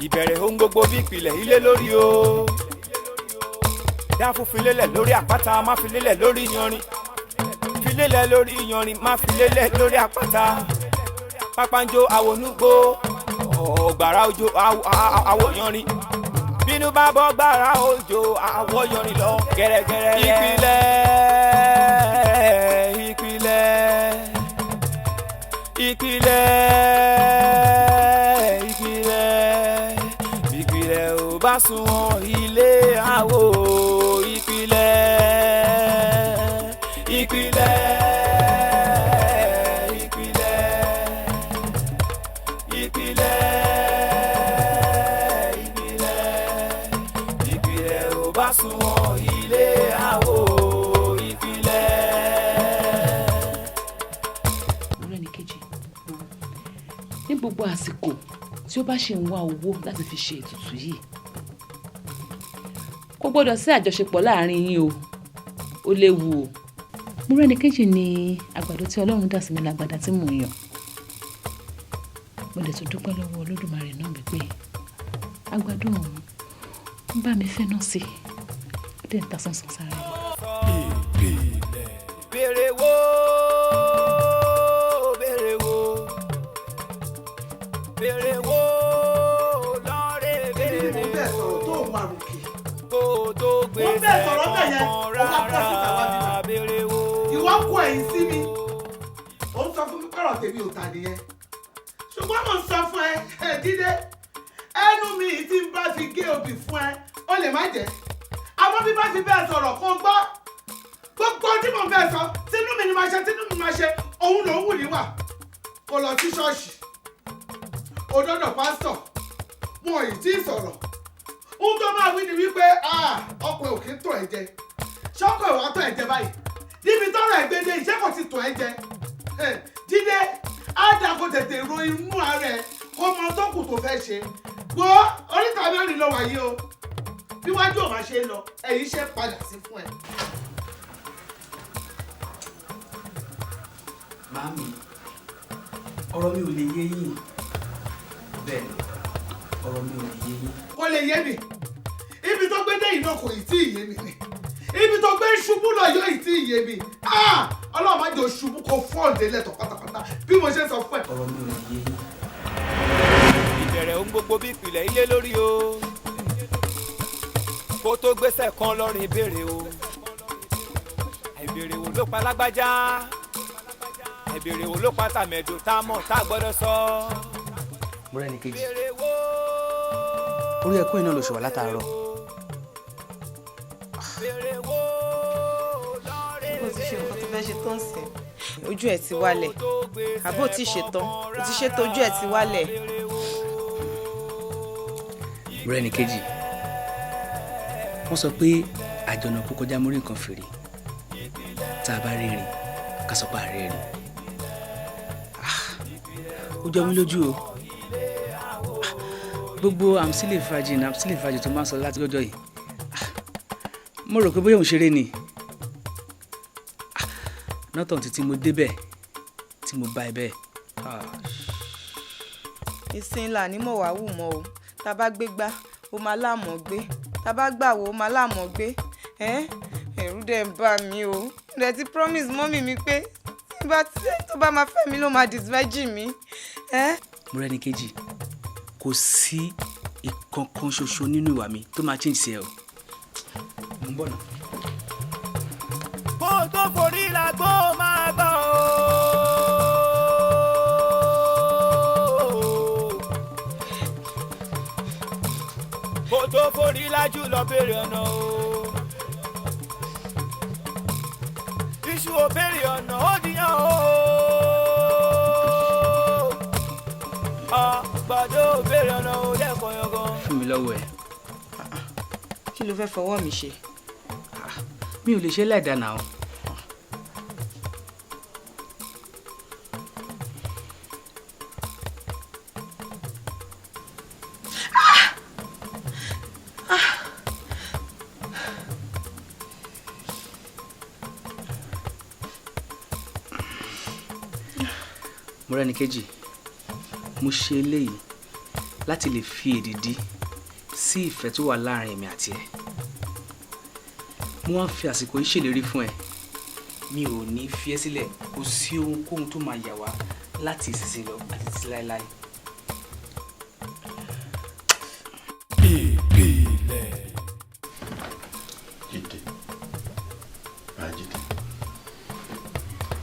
Ìbẹ̀rẹ̀ ohun gbogbo bí ìpìlẹ̀ ilé lórí o. Dáfún filélẹ̀ lórí àpáta, má filélẹ̀ lórí yanrìn. Filélẹ̀ lórí yanrìn, má filélẹ̀ lórí àpáta. Pápánjó àwọnúgbó, ọ̀gbàrá òjò àwọ̀ yanrìn. Bínú bá bọ́ gbàrá òjò àwọ̀ yanrìn lọ gẹ́rẹ́gẹ́rẹ́. Ìpìlẹ̀, ìpìlẹ̀, ìpìlẹ̀, ìpìlẹ̀, ìpìlẹ̀ ò bá sunwọ̀n ilé àwò. Ìpìlẹ̀, ìpìlẹ̀, ìpìlẹ̀, ìpìlẹ̀, ìpìlẹ̀, ìpìlẹ̀ ò bá sunwọ̀n ilé àwò. Ìpìlẹ̀. Mọ́rẹ́níkejì, ní gbogbo àsìkò tí ó bá ṣe ń wá owó láti fi ṣe ètùtù yìí, kò gbọ́dọ̀ sí àjọṣepọ̀ láàrin yín o, ó léwu o. Mọ́rẹ́níkejì ni àgbàdo tí Ọlọ́run dà sí mi lágbàdá tí mò ń yàn. Mo dẹ̀ tún dúpẹ́ lọ́wọ́ Olódùmarè náà wípé àgbàdo ọ̀hún ń bá mi fẹ́ náà sí i, ó dẹ̀ ń ta sánsán sára mi. Béèrè wo, béèrè wo, béèrè wo lọ́rẹ̀. Èmi ni mo Béèrè bẹ́ẹ̀ sọ̀rọ̀ tó ń wà ròkè. Kó o tó gbé Mo bẹ́ẹ̀ sọ̀rọ̀ bẹ́ẹ̀ yẹn, kankan ó wá bọ́ síta wá rárá. bíbá. Béèrè wo. Ìwọ kó ẹ̀yìn sí mi. Ó ń sọ fún mi kọ́rọ̀ tèmi ò tà nìyẹn. Ṣùgbọ́n mo ń sọ fún ẹ, ẹ Jídé, ẹnu mi yìí tí ń bá fi gé obì fún ẹ, ó lè má jẹ́. Àmọ́ bí bá ti bẹ́ẹ̀ sọ̀rọ̀ kó gbọ́. Gbogbo tí mo bẹ́ẹ̀ sọ, tínú mi ni máa ṣe, tínú mi máa ṣe, òun ló ń wù níwà. Kó lọ sí ṣọ́ọ̀ṣì. Ó dọ́dọ̀ pásítọ̀. Wọn ì tí ì sọ̀rọ̀. Ohun tó máa wí ni wípé ọkọ ẹ̀ ò kí ń tọ̀ ẹ́ jẹ. Ṣọ́kọ̀ ẹ̀ wá tọ̀ ẹ́ jẹ báyìí. Níbi tọ́rọ̀ ẹ̀ gbé dé, ìṣe kò ti tọ̀ ẹ́ jẹ. Jídé, á dà kó tètè ro inú ara ẹ̀ kó mọ tó kù tó fẹ́ ṣe. Wo oríta mẹ́rin ló wà yìí o. Bíwájú ò máa ṣe é lọ, ẹ̀yìn ṣe padà sí fún ẹ. Màámi, ọ̀rọ̀ mi ò lè yé yín. Bẹ́ẹ̀ ni, ọ̀rọ̀ mi ò lè yé yín. Kò lè yé mi. Ibi tó gbé dé yìí náà kò ì tí ì yé mi ni. Ibi tó gbé ṣubú lọ yóò ì tí ì yé mi. Ọlọ́run má jẹ́ o ṣubú kó fọ́ọ̀dé lẹ́tọ̀ pátápátá bí mo ṣe ń sọ fún ẹ. Ọ̀rọ̀ mi ò lè yé yín. Ìbẹ̀rẹ̀ ohun gbogbo bí ìpìlẹ̀ ilé lórí o. Kó tó gbéṣẹ́ kan lọ́rùn, ìbéèrè o. Àìbèrè wo ló pa lágbájá, àìbèrè wo ló pa tàmẹ̀dò tá a mọ̀ tá a gbọ́dọ̀ sọ. Mọ́rẹ́níkejì, Béèrè wo. orí ẹkún iná ló ṣe wà látàárọ̀. Béèrè wo lọ́rẹ̀. Ó ti ṣe nǹkan tó fẹ́ ṣe tó ń sìn, ojú ẹ̀ ti wálẹ̀. Àbó tí ṣe tán, ó ti ṣe tó, ojú ẹ̀ ti wálẹ̀. Mọ́rẹ́níkejì, wọ́n sọ pé àjọ̀nàkú kọjá mórí nǹkan fèrè. Tá a bá rí rìn, ká sọ pé àárẹ̀ rìn. Ó jọ mí lójú o. Gbogbo I'm still a virgin, I'm still a virgin tó máa ń sọ láti lọ́jọ́ yìí, mo rò pé bóyá òun ṣeré ni. Nọ́tàn títí mo débẹ̀ tí mo bá ẹ bẹ́ẹ̀. Ìsìn là ní mọ̀ wá wù mọ́ o. Tá a bá gbé gbá, ó máa láàmọ́ gbé. Tá a bá gbà wo, ó máa láàmọ́ gbé. Ẹ̀rù dẹ̀ ń bà mí o. Mo dẹ̀ ti promise mummy mi pé tí bá tí tó bá máa fẹ́ mi ló máa disvirgin mi. Mọ́rẹ́níkejì, kò sí ìkankan ṣoṣo nínú ìwà mi tó máa change sí ẹ o. Mo ń bọ̀ nà. Kó o tó forí la gbó máa gbọ́ o. Kó o tó forí lájú lọ béèrè ọ̀nà o. Iṣu ò béèrè ọ̀nà, ó dìyàn o. Àgbàdo ò béèrè ọ̀nà, ó lẹ́kọ̀ọ́ yangan. Fún mi lọ́wọ́ ẹ̀. Kí ló fẹ́ fọwọ́ mi ṣe? Mi ò lè ṣe láìda náà. Mọ́rẹ́níkejì, mo ṣe eléyìí Láti lè fi èdìdí sí ìfẹ́ tó wà láàrin èmi àti ẹ. Mo wá ń fi àsìkò yìí ṣèlérí fún ẹ, mi ò ní fi ẹ́ sílẹ̀. Kò sí ohunkóhun tó máa yà wá láti ìsinsìnyí lọ àti títí láéláé. Ìpìlẹ̀. Jídé, Bájídé,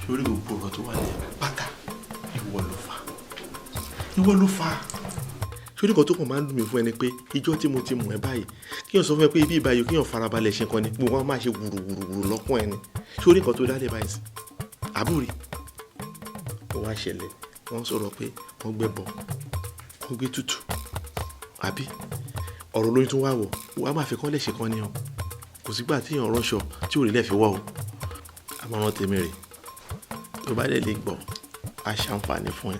sórí gbogbo ọ̀rọ̀ tó wà ní pátá, ìwọ ló fà á, ìwọ ló fà á. Sórí nǹkan tó kàn máa ń dùn mí fún ẹ ni pé ìjọ́ tí mo ti mọ̀ ẹ́ báyìí, kíyàn sọ fún ẹ pé ibi ìbáyìí kíyàn farabalẹ̀ ṣe nǹkan ni, gbogbo wọn máa ṣe wùrùwùrù lọ́kùn ẹ ni. Sórí nǹkan tó dálé báyìí sí àbúrí ó wá ṣẹlẹ̀, wọ́n sọ̀rọ̀ pé wọ́n gbé bọ̀, wọ́n gbé tútù, àbí ọ̀rọ̀ lóyún tó wá wọ̀, wàá máa fi kán lè ṣe kán ni o. Kò sígbà tí èèyàn rọ́ṣọ tí ò rí lẹ̀ fi wọ́ o. Àmọ̀ràn tèmi rè, tó bá dẹ̀ lè gbọ́, á ṣàǹfààní fún ẹ.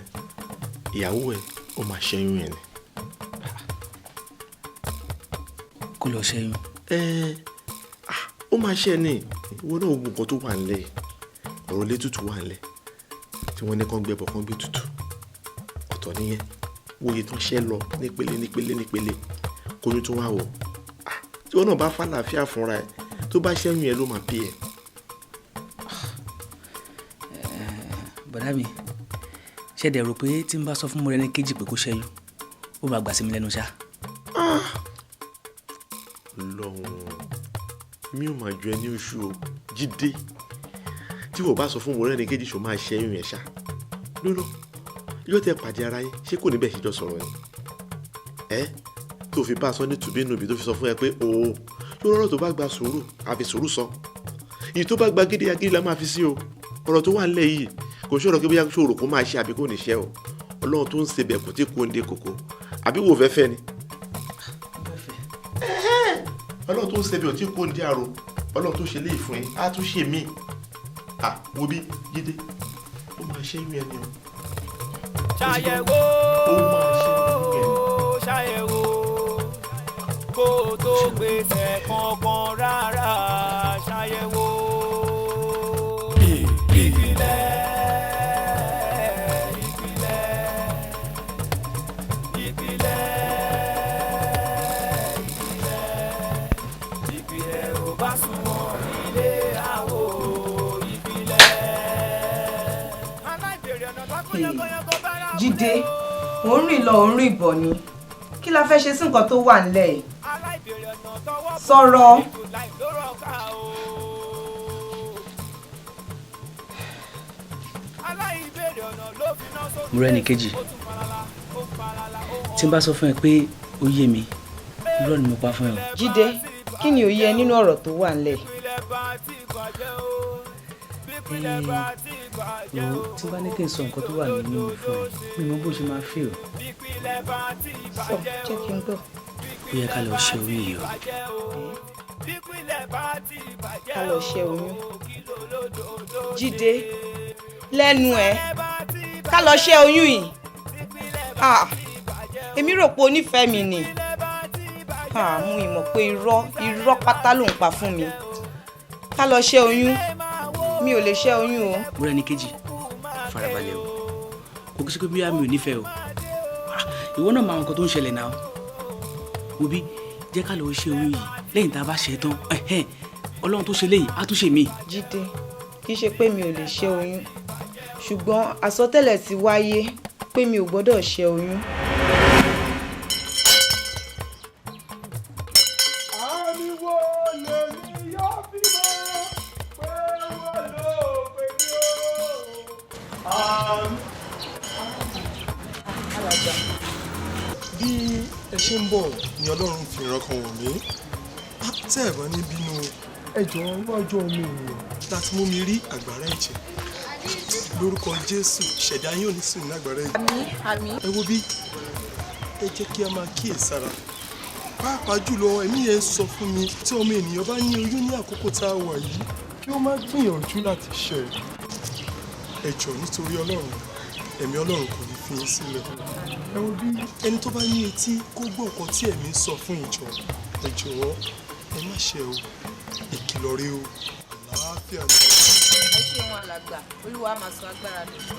Ìyàwó ẹ ó máa ṣẹ́yún ẹ ni. Kó lọ ṣẹ́yún? Ẹ, ó máa ṣẹ́ ni. Ìwọ náà wo nǹkan tó wà nílẹ̀, ọ̀rọ̀ ilé tútù wà nílẹ̀ tí wọ́n ní kán gbẹ́bọ̀, kán gbé tútù, ọ̀tọ̀ nìyẹn. Wòye tán ṣẹ́ lọ nípele nípele nípele, kóyún tó wà wọ̀. Tí wọn náà bá fàlàáfíà fúnra ẹ, tó bá ṣẹ́yún ẹ ló máa bí ẹ. Bọ̀dá mi, ṣé dẹ̀ rò pé tí n bá sọ fún Mọ́rẹ́níkejì pé kó ṣẹ́yún, ó máa gbà sí mi lẹ́nu ṣá? Lọ́hùn mi ò máa ju ẹ ní oṣù o, Jídé. Tí wọ́n bá sọ fún Mọ́rẹ́níkejì ṣò máa ṣẹ́yún ẹ̀ ṣá lónà, yóò tẹ pàdé ara yín, ṣé kò ní bẹ́ẹ̀ ṣe jọ sọ̀rọ̀ ni ẹ tó fi bá a sọ ní tùbínùbí, tó fi sọ fún ẹ pé o yóò rọrọ tó bá gba sùúrù àfi sùúrù sọ, èyí tó bá gba gidi agídí la máa fi sí o. Ọ̀rọ̀ tó wà nílẹ̀ yìí kò ṣòro kí bóyá ṣòro kó máa ṣe àbí kò ní ṣe o. Ọlọ́run tó ń ṣe bẹ̀ kò tí kò ń de kòkó, àbí wò fẹ́fẹ́ ni. Ọlọ́run tó ń ṣe bẹ̀ ò tí kò ń dé àrò. Ọlọ́run tó ṣe léyìí fún yín á tún ṣe míì. À wo bí Jídé, ó máa ṣe yún ẹni o. Ṣàyẹ̀wò. Ó máa ṣe yún ẹni. Ṣàyẹ̀wò kó o tó gbèsè kankan rárá, ṣàyẹ̀wò. Ìpìlẹ̀, ìpìlẹ̀, ìpìlẹ̀, ìpìlẹ̀, ìpìlẹ̀ ò bá sunwọ̀n nílé àwò ìpìlẹ̀. Aláìbèrè ọ̀nà tó kún yángọ́yángọ́ bára Jídé, ò ń rìn lọ, ò ń rìn bọ̀ ni. Kí la fẹ́ ṣe sí nǹkan tó wà nílẹ̀ yìí? Aláìbèrè ọ̀nà tọwọ́ bọ̀ Sọ̀rọ̀. ètò láì lórọ̀ ká o. Aláìbèrè ọ̀nà ló fi ná sókè. Mọ́rẹ́níkejì, Ó tún falala, ó falala, ó tí n bá sọ fún ẹ pé ó yé mi, irọ́ ni mo pa fún ẹ o. Jídé, kí ni òye ẹ nínú ọ̀rọ̀ tó wà nílẹ̀ yìí? Ìpìlẹ̀ bá ti bàjẹ́ o. Bípìlẹ̀ bá ti bàjẹ́ Wo, o. tí n bá ní kí n sọ nǹkan tó wà nínú mi fún ẹ, mi mọ bó ṣe máa feel. Bípìlẹ̀ bá ti Sọ, bàjẹ́ jẹ́ o. kí n gbọ́. Ó yẹ ká lọ ṣe oyún yìí o. Bàjẹ́ o. Bípìlẹ̀ bá ti bàjẹ́ Ká lọ ṣe oyún. o. Kí ló lódòdó Jídé, lẹ́nu ẹ̀, ká lọ ṣe oyún yìí. Ah, èmi rò pé onífẹ̀ẹ́ mi ni. Ah, mo ìmọ̀ pé irọ́ irọ́ pátá ló ń pa fún mi. Ká lọ ṣe oyún, mi ò lè ṣe oyún o. Mọ́rẹ́níkejì, farabalẹ̀ o. Kò kí ṣe pé bóyá mi ò nífẹ̀ẹ́ o. Ah, ìwọ náà mọ àwọn nǹkan tó ń ṣẹlẹ̀ náà. Wo bí, jẹ́ ká lọ ṣe oyún yìí, lẹ́yìn tá a bá ṣe tán, ẹ̀hẹ́n, Ọlọ́run tó ṣe léyìí á tún ṣe mí. Jídé, kì í ṣe pé mi ò lè ṣe oyún, ṣùgbọ́n àsọtẹ́lẹ̀ ti wáyé pé mi ò gbọ́dọ̀ ṣe oyún. Àmì wo lèmi yóò fi mọ̀ pé wọ́n ló pè mí o? Àmì. Bí ẹ ṣe ń bọ̀ ni Ọlọ́run fi ìran kan wọ̀n mí. Tẹ́ ẹ̀ bá ní bínú, ẹ jọ̀ọ́, wájú ọmọ ènìyàn láti mú mi rí àgbàrá ẹ̀jẹ̀. Lórúkọ Jésù, ṣẹ̀dá yín ò ní sùn ní àgbàrá ẹ̀jẹ̀. Àmín, àmín. Ẹ wo bí, ẹ jẹ́ kí a máa kíyèsára, pàápàá jùlọ ẹ̀mí yẹn ń sọ fún mi, tí ọmọ ènìyàn bá ní oyún ní àkókò tá a wà yìí, kí ó má gbìyànjú láti ṣẹ̀. Ẹ jọ̀ọ́, nítorí Ọlọ́run, ẹ̀mí Ọlọ́run kò ní fi yín sílẹ̀. Ẹ wo bí, ẹni tó bá ní etí kó gbọ́ nǹkan tí ẹ̀mí ń sọ fún ìjọ. Ẹ jọ̀ọ́, ẹ má ṣe o. Ìkìlọ̀ rèé o. Àlàáfíà ni. Ẹ ṣeun alàgbà, Olúwa máa sọ agbára dọ̀tun.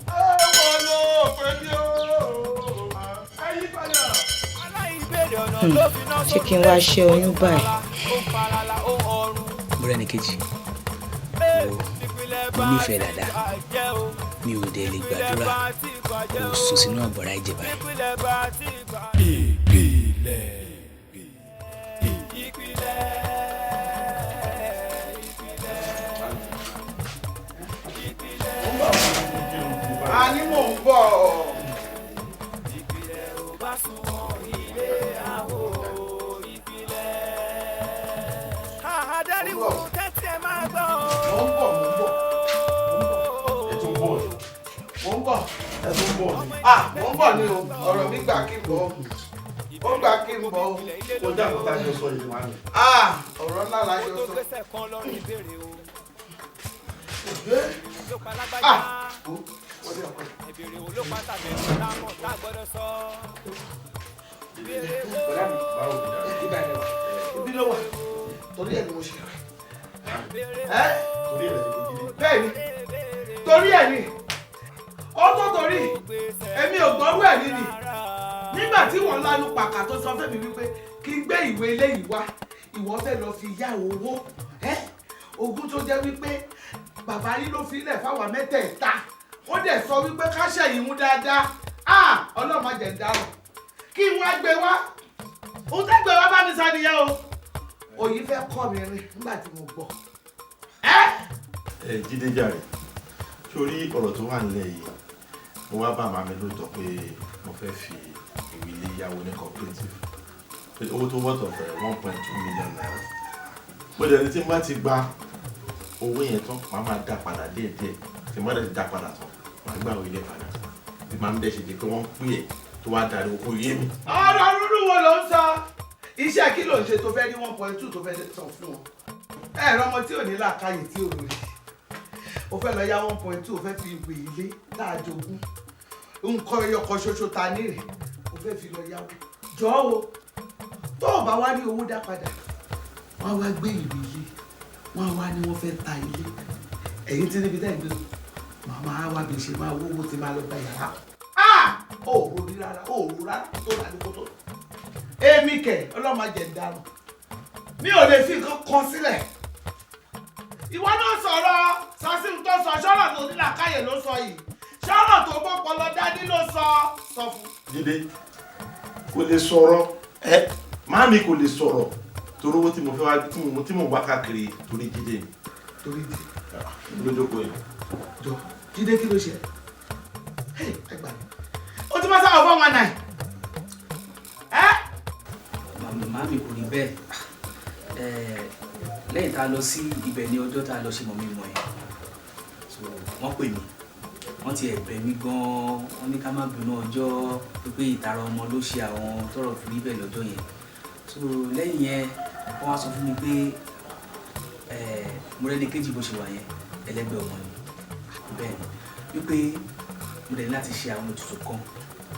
Ẹ wọ́n ló pè mí o. Ẹ yí padà. Ṣé kí n wá ṣe oyún báyìí? Mọ́rẹ́nikejì, wo, mo nífẹ̀ẹ́ dáadáa, mi ò dẹ̀ lè gbàdúrà kó o sùn sínú àgbàrá ẹ̀jẹ̀ báyìí. Ìpìlẹ̀. A ní mò ń bọ̀. Adáríwò tẹ́tí ẹ máa gbọ́. Mò ń bọ̀, mò ń bọ̀. Ẹ tún bọ̀. Mò ń bọ̀. Ẹ tún bọ̀. Ah, mò ń bọ̀ ni o. Ọ̀rọ̀ mi gbà kí n bọ̀. Ó gbà kí n bọ̀ o. Kọjá àkọ́tà jọ sọ yìí wá ni. Ah, ọ̀rọ̀ ńlá la jọ sọ. Ah, ó wọlé ọkọ. Ibi ló wà, torí ẹ̀ ni mo ṣe rẹ̀. Ẹ́ bẹ́ẹ̀ ni, torí ẹ̀ ni, ó tó torí, èmi ò gbọ́rú ẹ̀ ní ni. Nígbà tí wọ́n lanu pàkà tó sọ fẹ́mi wípé kí n gbé ìwé eléyìí wá, ìwọ fẹ́ lọ fi yá owó. Ẹ́ ogún tó jẹ́ wípé bàbá yín ló fi ilẹ̀ fáwọn mẹ́tẹ̀ẹ̀ta. Ó dẹ̀ sọ wípé ká ṣẹ̀yìn mú dáadáa. Ah, Ọlọ́run má jẹ́ n dáràn. Kí n wá gbé wá. Òun tẹ́ gbé wá bá mi sá nìyẹn o. Òyìn fẹ́ kọ́ mi rìn nígbà tí mo gbọ́. Ẹ Jídé jàre, sórí ọ̀rọ̀ tó wà nílẹ̀ yìí, mo wá bá màmí lóòótọ́ pé mo fẹ́ fi ìwé ilé yáwó ní cooperative. Pé owó tó wọ́tọ̀ fẹ́ ₦1.2 million. Mo dẹ̀ ní tí n bá ti gba owó yẹn tán, màá máa dá padà díẹ̀díẹ̀. Tí n bá dẹ̀ ti dá padà tán, màá gbà owó ilé padà. Bí màá mi dẹ̀ ṣe di pé wọ́n ń pè é tó wá darí owó yé mi. Ọ̀rọ̀ rúrú wo ló ń sọ? Iṣẹ́ kí ló ń ṣe tó fẹ́ ní 1.2 tó fẹ́ sọ fún wọn? Ẹ̀rọ ọmọ tí ò ní làákàyè tí ò lórí. O fẹ́ lọ yá 1.2, o fẹ́ fi ìwé ilé tá a jogún. Nǹkan ẹyọ kan ṣoṣo ta ní rè. O fẹ́ fi lọ yáwó. Jọ̀ọ́ o, tó o bá wá rí owó dá padà, wọ́n á wá gbé ìwé ilé. Wọ́n á wá ní wọ́n fẹ́ ta ilé. Ẹ̀yin tí níbi tẹ́ ń gbé o, màmá á wá bí ṣe máa wówó tí máa lọ gba yàrá. Ah! O ò ro rí rárá, o ò ro rárá tó rà ní kótó. Èmi kẹ̀, Ọlọ́run má jẹ́ n dáràn. Mi ò lè fi nǹkan kan sílẹ̀. Ìwọ náà sọ̀rọ̀ sọ́sìn tó sọ, sọ̀rọ̀ tó ní làákàyè ló sọ yìí. Sọ̀rọ̀ tó bọ́pọlọ dání ló sọ, sọ fún. Jídé kò lè sọ̀rọ̀ ẹ, màmí kò lè sọ̀rọ̀ torí owó tí mo fẹ́ wá tí mo wá káàkiri torí Jídé ni. Torí Jídé. Lójókòó yìí. Jọ, Jídé kí ló ṣe? Ẹ gbà mí. O ti máa sábà 419. Ẹ́ Màmá mi kò rí bẹ́ẹ̀. Lẹ́yìn tá a lọ sí ibẹ̀ ní ọjọ́ tá a lọ ṣe mọ̀ mí mọ̀ ẹ́, so wọ́n pè mí, wọ́n ti ẹ̀bẹ̀ mí gan-an, wọ́n ní ká má bínú ọjọ́ pé ìtara ọmọ ló ṣe àwọn tọ́rọ̀ fi rí bẹ́ẹ̀ lọ́jọ́ yẹn. So lẹ́yìn yẹn, wọ́n wá sọ fún mi pé Mọ́rẹ́nikejì bó ṣe wà yẹn, ẹlẹ́gbẹ́ ọmọ ni. Bẹ́ẹ̀ ni wípé mo dẹ̀ ní láti ṣe àwọn ètùtù kan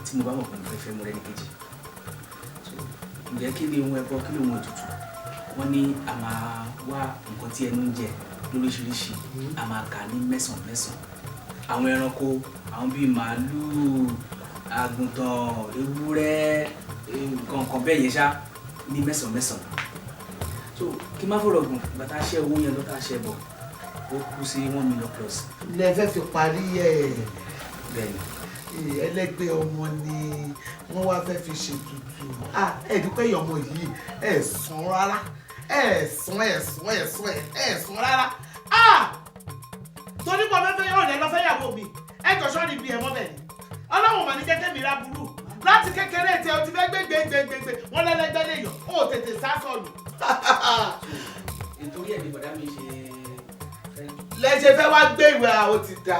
tí mo bá mọ̀ pé mo fẹ́ fẹ́ Mọ́rẹ́nikejì. So ǹjẹ́ kí ni ohun ẹbọ, kí ni ohun ètùtù? Wọ́n ní a máa wá nǹkan tí ẹnu ń jẹ lóríṣiríṣi, a máa kà ní mẹ́sàn-án mẹ́sàn-án, àwọn ẹranko, àwọn bíi màálùú, àgùntàn, ewúrẹ́, nǹkan kan bẹ́ẹ̀ yẹn ṣá ní mẹ́sàn-án mẹ́sàn-án. So kí n má fọ̀rọ̀ gùn, ìgbà tá a ṣe owó yẹn lọ, tá a ṣe bọ̀, ó kú sí 1 million plus. Lẹ fẹ́ fi parí ẹ̀? Bẹ́ẹ̀ ni. Ẹlẹ́gbẹ́ ọmọ ni wọ́n wá fẹ́ fi ṣètùtù. Ah, ẹ dúpẹ́ ìyá ọmọ yìí, ẹ sùn rárá, ẹ sùn, ẹ sùn, ẹ sùn, ẹ sùn rárá. Ah, torí pọ̀ fẹ́fẹ́ yóò lẹ lọ fẹ́ yàwó mi, ẹ jọ sọ́ọ́ni bí ẹ mọ́ bẹ́ẹ̀ ni. Ọlọ́run mà ní jẹ́ kẹ́mi ra burú láti kékeré tí ẹ ti fẹ́ gbé gbé gbé gbé gbé wọ́n lẹ́lẹ́gbẹ́ lè yàn ó tètè sá sọnù. Nítorí ẹ̀ ní bọ̀dá mi ṣe fẹ́. Lẹ́sẹ̀ fẹ́ wá gbé ìwé àwọn ti da,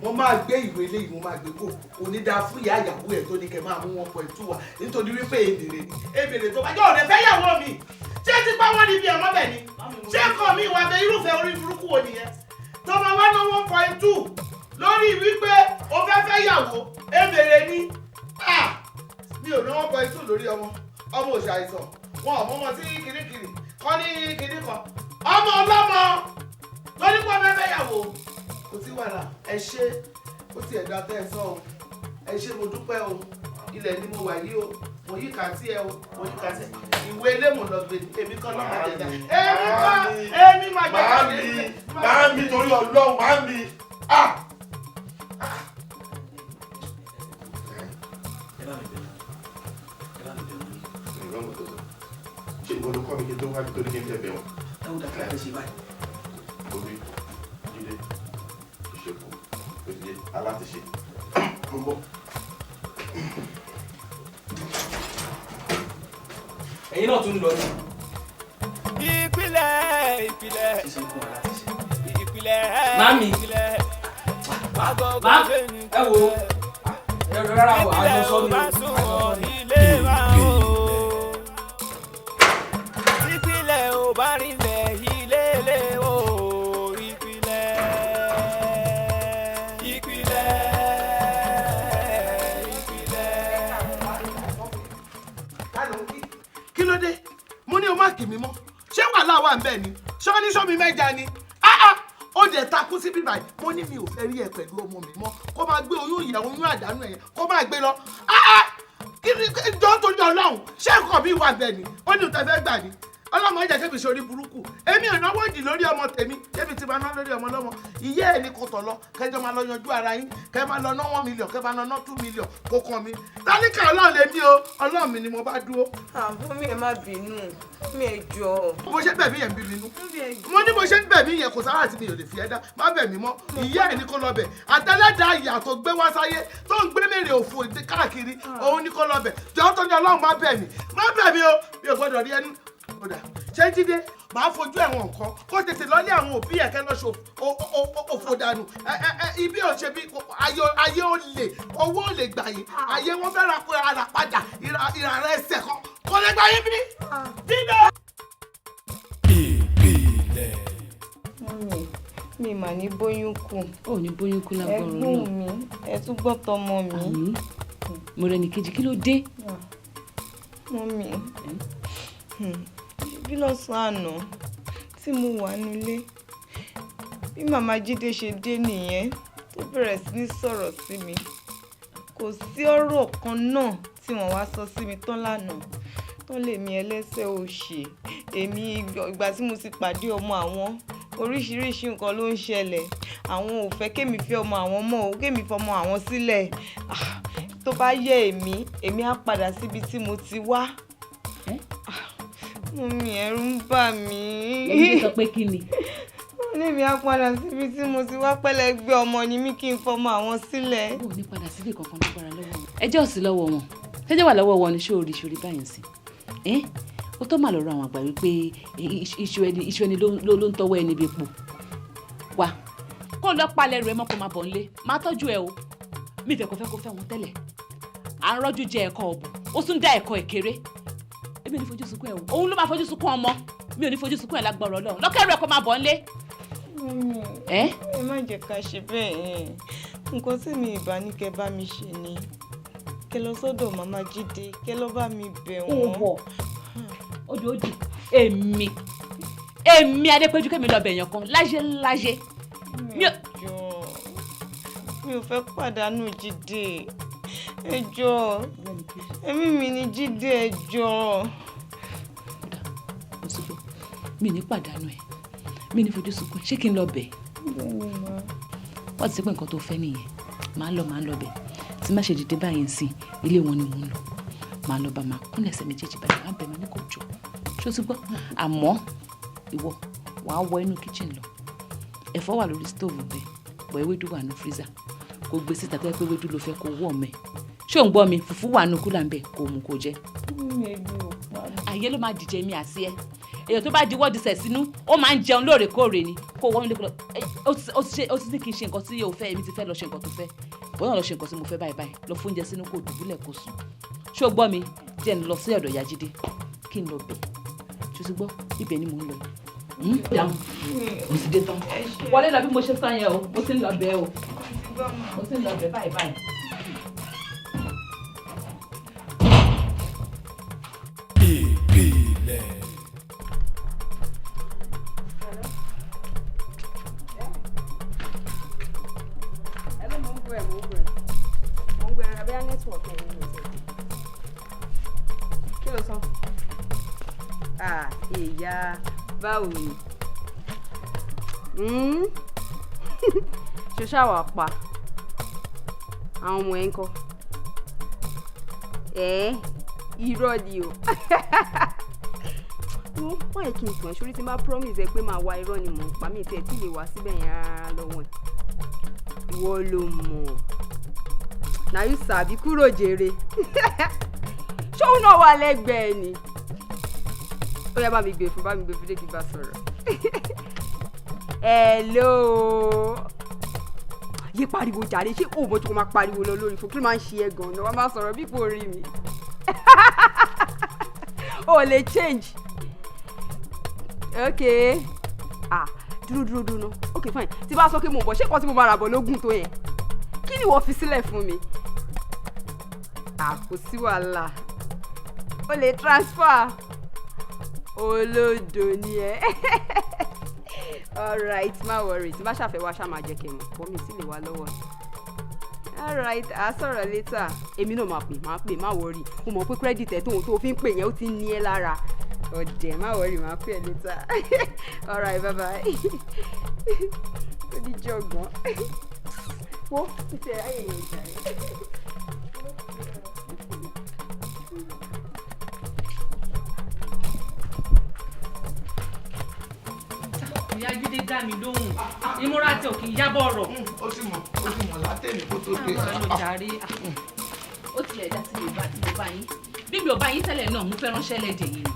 mo máa gbé ìwé eléyìí, mo máa gbé kó kò ní dáa fún ìyá ìyàwó ẹ̀ tó ní kẹ́ máa mú 1.2 wá, nítorí wípé èbèrè ni èbèrè tó bá jẹ́ òde fẹ́ yàwó mi. Ṣé ti pa wọ́n níbi ẹ̀mọ́ bẹ̀ ni? Ṣé kàn mí ìwà bẹ? Irúfẹ́ orí burúkú wo nìyẹn tó máa wá ná 1.2 lórí wípé o fẹ́ fẹ́ yàwó? Èbèrè ni. Ah, mi ò ná 1.2 lórí ọmọ. Ọmọ òṣàìsàn wọn ò mọ́mọ́ sí kirikiri kọ́ ní kinní kan, ọmọ ọlọ́mọ lórí pọ́ fẹ́ fẹ́ yàwó. Kò sí wàhálà, ẹ ṣé, ó ti ẹ̀dá tẹ́ ẹ sọ o. Ẹ ṣé, mo dúpẹ́ o. Ilẹ̀ ni mo wà yìí o, mo yí kà sí ẹ o, mo yí kà sí ẹ. Ìwé ilé mò ń lọ gbé, èmi kọ́ lọ́mọ jẹjà. Èmi kọ́, èmi máa jẹjà. Màámi, màámi, torí Ọlọ́run, màámi. Ah! Ẹ bá mi bẹ̀ wọ́n, ẹ bá mi bẹ̀ wọ́n. Ìrọ̀ mọ̀ tó sọ. Ṣé ìwọ ló kọ́ mi kí n tó wá nítorí kí n fẹ́ bẹ̀ wọ́n? Dáúdà, kí la fẹ́ ṣe báyìí? Orí Jídé, ìṣèkù, òdìdé, alátiṣe. Mo ń bọ̀. Ẹ̀yin náà tún ń lọ ní. Ìpìlẹ̀, ìpìlẹ̀. Ṣíṣe kún wa láti ṣe. Ìpìlẹ̀. Màámi. Ìpìlẹ̀. Má ẹ wo, ẹ rárá o, àjọsọ ni o, àjọsọ ni. Ilé wa o. Ìpìlẹ̀ ò bá rinlẹ̀, ilé lé o. Ìpìlẹ̀. Ìpìlẹ̀. Ìpìlẹ̀. Kí ló dé? Mo ní o má kì mí mọ́. Ṣé wàhálà wà ń bẹ̀ ni? Ṣé ní sọ́mi mẹ́ja ni? Áá! Ó dẹ̀ takú sí bíbáyìí. Mo ní mi ò fẹ́ rí ẹ pẹ̀lú ọmọ mi mọ́. Kó máa gbé oyún ìyá, oyún àdánù ẹ̀yẹn. Kó máa gbé lọ. Áá! Kí ni jọ́ torí Ọlọ́run? Ṣé nǹkan mi wà bẹ́ẹ̀ ni? Ó ní òtẹ́ fẹ́ gbà ni. Ọlọ́mọ ẹ̀jẹ̀ kébì sórí burúkú. Èmi ò náwó jì lórí ọmọ tèmi. Kébì ti máa ná lórí ọmọ lọ́mọ. Ìyá ẹ̀ ni kò tọ̀ lọ. Kẹjọ máa lọ yanjú ara yín. Kẹ máa lọ ná 1 million. Kẹ máa lọ ná 2 million. Kò kàn mí. Tálíkà Ọlọ́run lèmi o. Ọlọ́run mi ni mo bá dúró. Àbọ̀ mi, ẹ má bínú, mi ẹ jọ̀ọ́. Bó ṣe bẹ̀ mí yẹn ń bí mi nú. Mo ní bó ṣe ń bẹ̀ mí yẹn, kò sára tí mi ò lè fi ẹ́ dá. Má bẹ̀ mí mọ́. Ìyá ẹ̀ ní kó lọ bẹ̀. Àtẹlẹ́dàá ìyà tó gbé wá sáyé tó ń gbé mèrè òfò káàkiri, òun ní kó lọ bẹ̀. Jọ̀ọ́ tó ní Ọlọ́run, má bẹ̀ mí. Má bẹ̀ mí o. Mi ò gbọ́dọ̀ rí ẹnu. Kódà ṣé Jídé máa fojú ẹ̀wọ̀n nǹkan kó tètè lọ́lé àwọn òbí ẹ̀ kẹ́ lọ́ ṣe òfò dànù. Ibi ò ṣe bí ayé ò lè, owó ò lè gbà yín. Ayé wọn fẹ́ ra ara padà ìrà rẹ̀ ẹsẹ̀ kan kò lè gbà yín bí. Jídé. Mummy, mi mà ní bóyún kù. Ó ní bóyún kú lágbọ́rọ̀ náà. Ẹ gbóhùn mi, ẹ tún gbọ́ tọmọ mi. Àmín. Mọ́rẹ́níkejì, kí ló dé? Mummy, bí lọ́sàn-án àná tí mo wà nílé, bí màmá Jídé ṣe dé nìyẹn tó bẹ̀rẹ̀ sí ní sọ̀rọ̀ sí mi. Kò sí ọ̀rọ̀ kan náà tí wọ́n wá sọ sí mi tán lánàá tán. Lèmi ẹlẹ́sẹ̀ òṣì, èmi ìgbà tí mo ti pàdé ọmọ àwọn, oríṣiríṣi nǹkan ló ń ṣẹlẹ̀. Àwọn ò fẹ́ kémi fẹ́ ọmọ àwọn mọ́ o, kémi fọmọ àwọn sílẹ̀. Tó bá yẹ èmi, èmi á padà síbi tí mo ti wá. Mummy, ẹ̀rù ń bà mí. Lẹ́yìn tó sọ pé kí ni? Wọ́n ní mi á padà síbi tí mo ti wá, pẹ́lẹ́ gbé ọmọ ni mí, kí n fọmọ àwọn sílẹ̀. Ó ní padà sílé kankan lágbára lọ́wọ́ wọn. Ẹjọ́ ò sí lọ́wọ́ wọn. Ṣẹ́jọ́ wà lọ́wọ́ wọn ni. Ṣé orí ṣorí báyìí sí? Ó tó mà lọ́rọ̀ àwọn àgbà wípé iṣu ẹni ló ń tọwọ́ ẹni bí epo. Wá kó lọ palẹ̀ rẹ̀ mọ́, kó máa bọ̀ nílé, máa tọ́jú ẹ o. Mi ìfẹ́ kó fẹ́ kó fẹ́ wọn tẹ́lẹ̀. À ń rọ́jú jẹ ẹ̀kọ́ ọ̀bùn, ó tún dá ẹ̀kọ́ ìkéré. Èmi ò ní fojú sunkún ẹ o, òun ló máa fojú sunkún ọmọ. Mi ò ní fojú sunkún ẹ lágbọ̀rọ̀ Ọlọ́run. Lọ́kẹ́rù ẹ kó máa bọ̀ nílé. Mummy, ẹ má jẹ́ ká ṣe bẹ́ẹ̀ yẹn. Nǹkan tí mi ìbá ní kẹ́ bá mi ṣe ni kẹ́ lọ sọ́dọ̀ màmá Jídé, kẹ́ lọ bá mi bẹ̀ wọ́n. Ó wọ̀ odò òdì. Èmi Adépéjú, kémi lọ bẹ̀yàn kan láyé láyé? Mi ò jọ̀ọ́, mi ò fẹ́ pàdánù Jídé. Ẹ jọ̀ọ́, ẹ̀mí mi ni Jídé, ẹ jọ̀ọ́. Mo ti gbọ́, mi ní pàdánù ẹ̀, mi ní fojú sunkún ẹ̀. Ṣé kí n lọ bẹ̀? Bẹ́ẹ̀ni ma. Wọ́n ti sọ pé nǹkan tó fẹ́ nìyẹn. Màá lọ, màá lọ bẹ̀. Tí má ṣe dìde báyìí sí, ilé wọn ni mò ń lọ. Màá lọ bá, máa kúnlẹ̀ ẹsẹ̀ méjèèjì báyìí, máa bẹ̀, máa ní kò jọ. Ṣó ti gbọ́? Àmọ́ ìwọ wàá wọ inú kitchen lọ. Ẹ̀fọ́ wà lórí stove bẹ́ẹ̀ pọ̀, ewédú wà ní freezer, kó gbé síta. Tó yẹ pé ewédú ló fẹ́, kó wọ̀ mẹ́. Ṣé ò ń gbọ́ mi? Fùfú wà nù cooler ń bẹ̀, kó mu, kó jẹ. Mi ebi ò pa mí. Ayé ló máa dìje mi àti ẹ. Èèyàn tó bá diwọ́ disẹ̀ sínú, ó máa ń jẹun lóòrèkóòrè ni. Kó wọ́n lé kó lọ. Ó ti ní kí n ṣe nǹkan tí yóò fẹ́. Èmi ti fẹ́ lọ ṣe nǹkan tó fẹ́ bọ́n náà, lọ ṣe nǹkan tí mo fẹ́ báyìí báyìí. Lọ fún oúnjẹ sínú, kó dùbúlẹ̀, kó sùn. Ṣé o gbọ́ mi? Jẹ́ n lọ sí ọ̀dọ̀ ìyá Jídé kí n lọ bẹ̀. Ṣé o ti gbọ́? Ibẹ̀ ni mò ń lọ yìí. Dáhùn, mo ti dé tán. Wọlé lọ bí mo ṣe sọ yẹn o. Mo ti ń lọ bẹ̀ o, mo ti ń lọ bẹ̀ báyìí báyìí. Ìpìlẹ̀. Hello, mo ń gbọ́ ẹ, mo ń gbọ́ ẹ. Mo ń gbọ́ ẹ, abẹ́yá network ẹ̀ ní ìṣe. Kí ló sọ? Ah, ìyá, báwo ni? Ṣo ṣàwà pa àwọn ọmọ ẹ ń kọ́? Ẹ irọ́ ni o. Wo wọ́n yẹ kí n tàn ẹ́ sórí tí n bá promise ẹ pé máa wá, irọ́ ni mò ń pa mí tí ẹ tí lè wá síbẹ̀ yẹn rárá lọ́wọ́ ẹ̀. Ìwọ ló mọ̀. Na you sabi, kúrò jèrè. Ṣóun náà wà lẹ́gbẹ̀ẹ́ ni? Ó yá, bá mi gbé fún, bá mi gbé fún, dé kí n bá sọ̀rọ̀. Hello, yé pariwo jàre. Ṣé o mọ̀ tí kò máa pariwo lọ lórí fún? Kí ló máa ń ṣe ẹ gan-an? Wọ́n máa sọ̀rọ̀ bí kò rí mi, o lè change. Ok, ah, dúró, dúró, dúró ná. Ok, fine. Tí bá sọ pé mo bọ̀, ṣé kan tí mo máa rà bọ̀ lógún tó yẹn, kí ni ìwọ fi sílẹ̀ fún mi? Ah, kò sí wàhálà, o lè transfer. Olódo ni ẹ. Alright, má worry. Tí bá ṣàfẹ́ wá, ṣá máa jẹ́ kí n mọ̀ bọ́ mi sì lè wá lọ́wọ́. Alright, à sọ̀rọ̀ later. Èmi náà máa pè, máa pè, má worry. Mo mọ̀ pé credit ẹ̀ tóun tó fi ń pè yẹn, ó ti ń ní ẹ lára. Ọ̀dẹ̀, má worry, máa pè ẹ́ later. Alright, bye bye. Oníjọ̀gbọ́n wo títí ẹ̀ ayé yẹn jàre. Ìyá Jídé dá mi lóhùn, ìmúra tí ò kì í yábọ̀ ọ̀rọ̀. Ó ti mọ̀, ó ti mọ̀ látẹ̀mí kó tó dé. Àwọn jàre, ó tilẹ̀ dá sí mi bá tí mo bá yín. Bí mi ò bá yín tẹ́lẹ̀ náà, mo fẹ́ ránṣẹ́ lẹ́dẹ̀ yìí ni.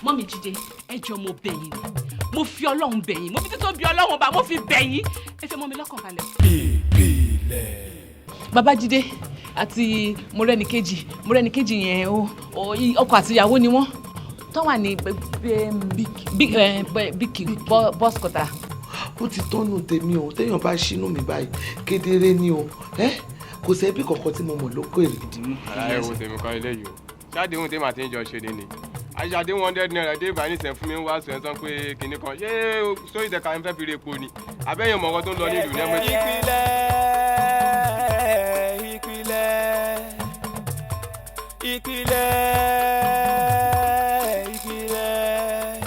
Mọ́mí Jídé, ẹ jọ̀ọ́, mo bẹ̀ yín ni, mo fi Ọlọ́run bẹ̀ yín, mo fi títọ́ bí Ọlọ́run bá mo fi bẹ̀ yín, ẹ fẹ́ mọ́ mi lọ́kàn balẹ̀. Bàbá Jídé àti Mọ́rẹ́níkejì, Mọ́rẹ́níkejì yẹn o, ọkọ àti ìyàwó ni wọ́n tó wà ní big bus quarter. Ó ti tọ́nu tèmi o. Téèyàn bá ṣínú mi báyìí, kedere ni o. Kò sẹ́bí kankan tí mo mọ̀ lókèrè. Àlàyé wo tèmi kan eléyìí o? Ṣáàdéhùn tèmi àti ìjọ ṣe ni àṣàdé ₦100 dé ìbánisẹ̀ fún mi ń wá sọ ẹ̀ sọ pé kinní kan ṣé sórí ìtẹ̀ka ń fẹ́ fi re epo ni àbẹ́yẹn mọ̀ọ́kọ́ tó ń lọ nílùú ní ẹ̀mọ́. Ìpìlẹ̀, ìpìlẹ̀, ìpìlẹ̀, ìpìlẹ̀,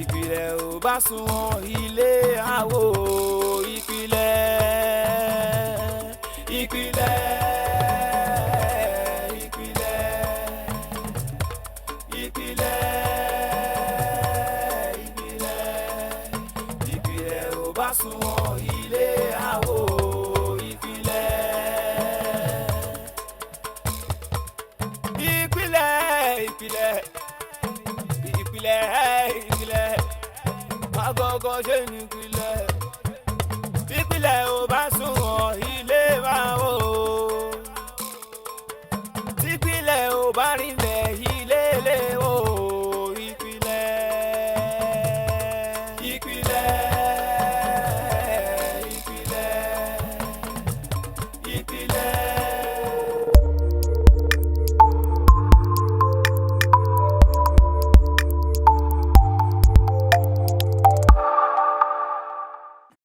ìpìlẹ̀ ò bá sunwọ̀n, ilé àwò. Ìpìlẹ̀, ìpìlẹ̀, ìpìlẹ̀, ìpìlẹ̀, ìpìlẹ̀, ìpìlẹ̀ ò bá sunwọ̀n, ilé àwò. Ìpìlẹ̀, ìpìlẹ̀, ìpìlẹ̀, ìpìlẹ̀, ìpìlẹ̀, agogo ṣe ní ìpìlẹ̀. Ìpìlẹ̀ ò bá